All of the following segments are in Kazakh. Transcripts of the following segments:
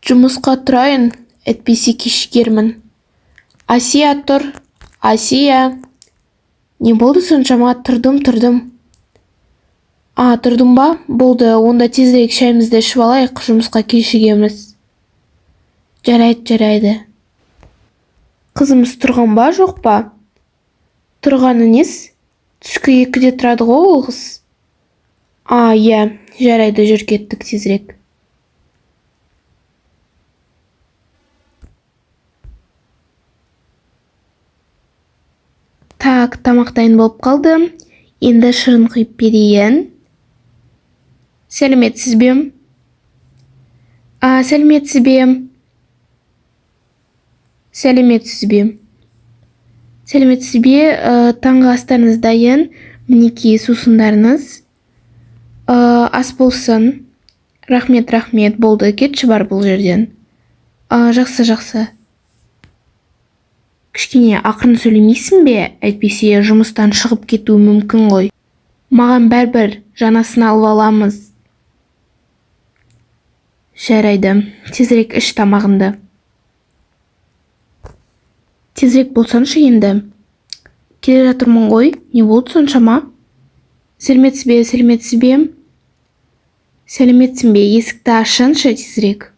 Жұмысқа тұрайын, әйтпесе кешігермін. Асия, тұр. Асия. Не болды соншама? Тұрдым, тұрдым. А, тұрдың ба? Болды, онда тезірек шайымызды ішіп алайық, жұмысқа кешігеміз. Жарайды, жарайды. Қызымыз тұрған ба, жоқ па? Тұрғаны несі? Түскі 2-де тұрады ғой ол қыз. А, иә, жарайды, жүр кеттік тезірек. Так, тамақ дайын болып қалды. Енді шырын құйып берейін. Сәлеметсіз бе? А, сәлеметсіз бе? Сәлеметсіз бе? Сәлеметсіз бе? Таңғы астарыңыз дайын. Мінекей сусындарыңыз. Ас болсын. Рахмет, рахмет. Болды, кетші бар бұл жерден. Жақсы, жақсы. Кішкене ақырын сөйлемейсің бе? Әйтпесе жұмыстан шығып кетуі мүмкін ғой. Маған бәрібір, жаңасын алып аламыз. Жарайды, тезірек іш тамағыңды. Тезірек болсаңшы енді. Келе жатырмын ғой, не болды соншама? Сәлеметсіз бе, сәлеметсіз бе? Сәлеметсің бе, есікті ашсаңшы тезірек.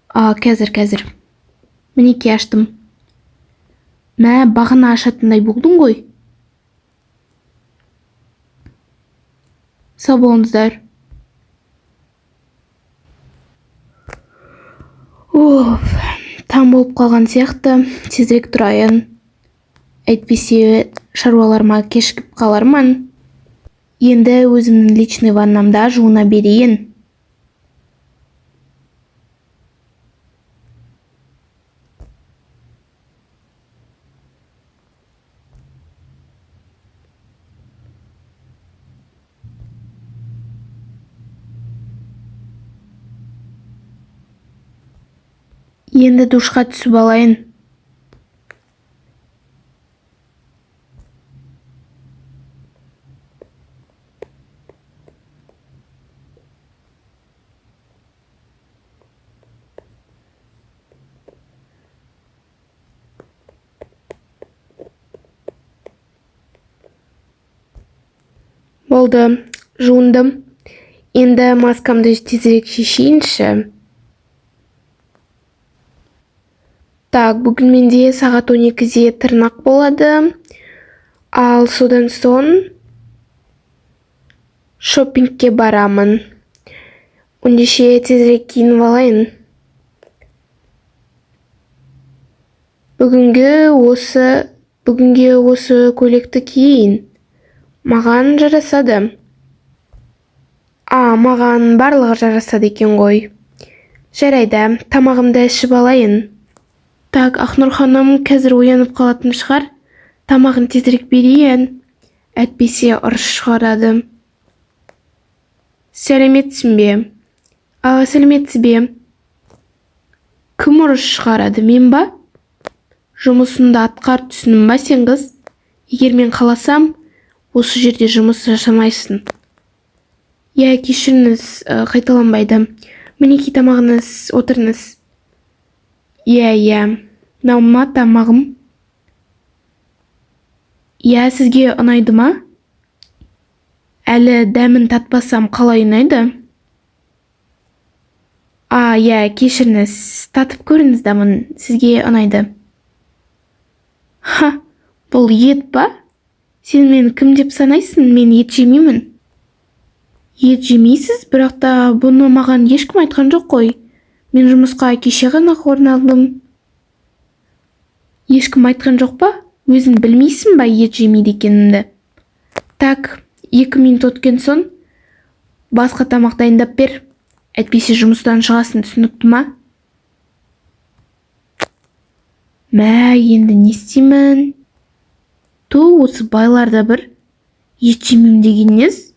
А, қазір, қазір. Мінекей аштым. Мә, бағана ашатындай болдың ғой. Сау болыңыздар. Оф, таң болып қалған сияқты, тезірек тұрайын. Әйтпесе шаруаларыма кешігіп қалармын. Енді өзімнің личный ваннамда жуына берейін. Енді душқа түсіп алайын. Болды, жуындым. Енді маскамды тезірек шешейінші. Так, бүгін менде сағат 12-де тырнақ болады. Ал содан соң шопингке барамын. Ендеше тезірек киініп алайын. Бүгінге осы көйлекті киейін. Маған жарасады. А, маған барлығы жарасады екен ғой. Жарайды, тамағымды ішіп алайын. Так, Ақнұр ханым қазір оянып қалатын шығар. Тамағын тезірек берейін. Әйтпесе ұрыс шығарады. Сәлеметсің бе? А, сәлеметсіз бе? Кім ұрыс шығарады, мен ба? Жұмысыңды атқар, түсіндің ба сен қыз? Егер мен қаласам, осы жерде жұмыс жасамайсың. Иә, кешіріңіз, қайталанбайды. Мінекей тамағыңыз, отырыңыз. Иә, иә. Мынау ма тамағым? Иә, сізге ұнайды ма? Әлі дәмін татпасам қалай ұнайды? А, иә, кешіріңіз, татып көріңіз дәмін, сізге ұнайды. Ха, бұл ет па? Сен мені кім деп санайсың? Мен ет жемеймін. Ет жемейсіз, бірақ та бұны маған ешкім айтқан жоқ қой. Мен жұмысқа кеше ғана орналдым. Ешкім айтқан жоқ па? Өзің білмейсің ба ет жемейді екенімді? Так, 2 минут өткен соң басқа тамақ дайындап бер. Әйтпесе жұмыстан шығасың, түсінікті ма? Мә, енді не істеймін? Ту, осы байларда бір ет жемеймін деген несі?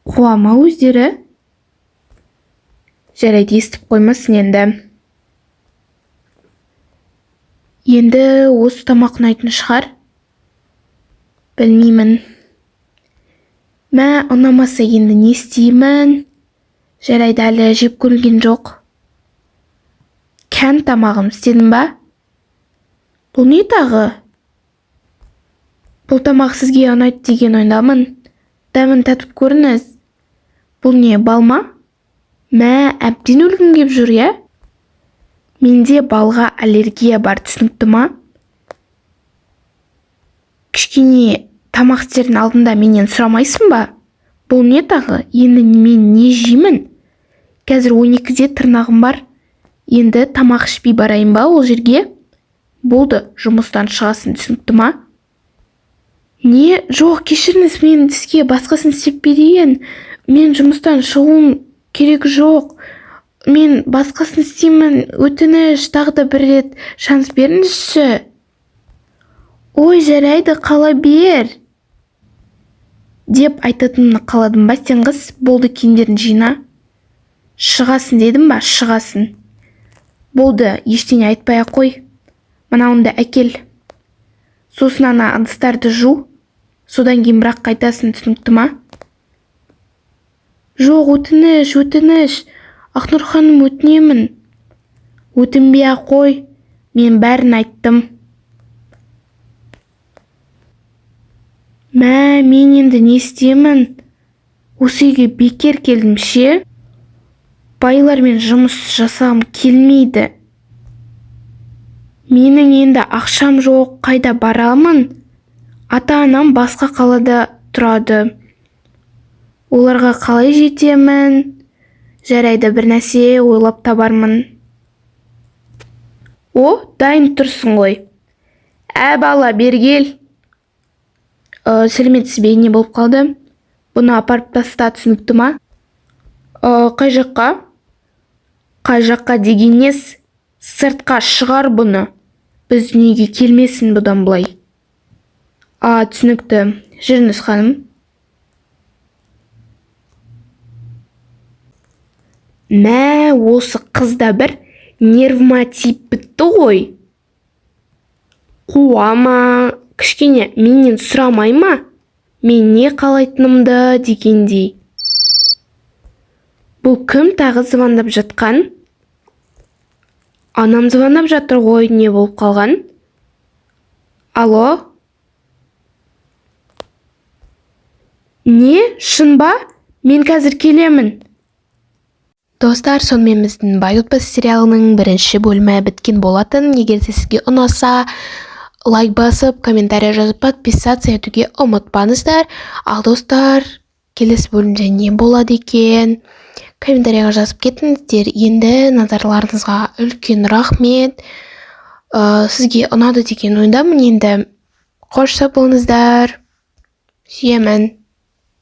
Қуа ма өздері? Жарайды, естіп қоймасын енді. Енді осы тамақ ұнайтын шығар? Білмеймін. Мә, ұнамаса енді не істеймін? Жарайды, әлі жеп көрген жоқ. Кән тамағым, істедің ба? Бұл не тағы? Бұл тамақ сізге ұнайды деген ойдамын. Дәмін татып көріңіз. Бұл не, бал ма? Мә, әбден өлгім кеп жүр, иә? Менде балға аллергия бар, түсінікті ма? Кішкене тамақ істердің алдында менен сұрамайсың ба? Бұл не тағы? Енді мен не жеймін? Қазір 12-де тырнағым бар. Енді тамақ ішпей барайын ба ол жерге? Болды, жұмыстан шығасың, түсінікті ма? Не? Жоқ, кешіріңіз, мен сізге басқасын істеп берейін. Мен жұмыстан шығуым керек жоқ. Мен басқасын істеймін. Өтініш, тағы да бір рет шанс беріңізші. Ой, жарайды, қала бер. Деп айтатынымды қаладым ба сен, қыз? Болды, киімдерін жина. Шығасың дедім ба? Шығасың. Болды, ештеңе айтпай-ақ қой. Мынауыңды әкел. Сосын ана ыдыстарды жу. Содан кейін бірақ қайтасың, түсінікті ма? Жоқ, өтініш, өтініш. Ақнұр ханым, өтінемін. Өтінбей-ақ қой. Мен бәрін айттым. Мә, мен енді не істеймін? Осы үйге бекер келдім ше? Байлармен жұмыс жасағым келмейді. Менің енді ақшам жоқ, қайда барамын? Ата-анам басқа қалада тұрады. Оларға қалай жетемін? Жарайды, бір нәрсе ойлап табармын. О, дайын тұрсың ғой. Ә, бала, бері кел. Сәлеметсіз бе, не болып қалды? Бұны апарып таста, түсінікті ма? Қай жаққа? Қай жаққа деген нес? Сыртқа шығар бұны. Біздің үйге келмесін бұдан былай. А, түсінікті. Жүріңіз, ханым. Мә, осы қыз да бір нервыма тиіп бітті ғой. Қуа ма, кішкене менен сұрамай ма? Мен не қалайтынымды дегендей. Бұл кім тағы звондап жатқан? Анам звондап жатыр ғой, не болып қалған? Алло? Не, шын ба? Мен қазір келемін. Достар, сонымен біздің Бай отбасы сериалының бірінші бөлімі біткен болатын. Егер де сізге ұнаса, лайк басып, комментарий жазып, подписаться етуге ұмытпаңыздар. Ал достар, келесі бөлімде не болады екен? Комментарийға жазып кетіңіздер. Енді назарларыңызға үлкен рахмет. Сізге ұнады деген ойдамын. Енді қош сау болыңыздар. Сүйемін.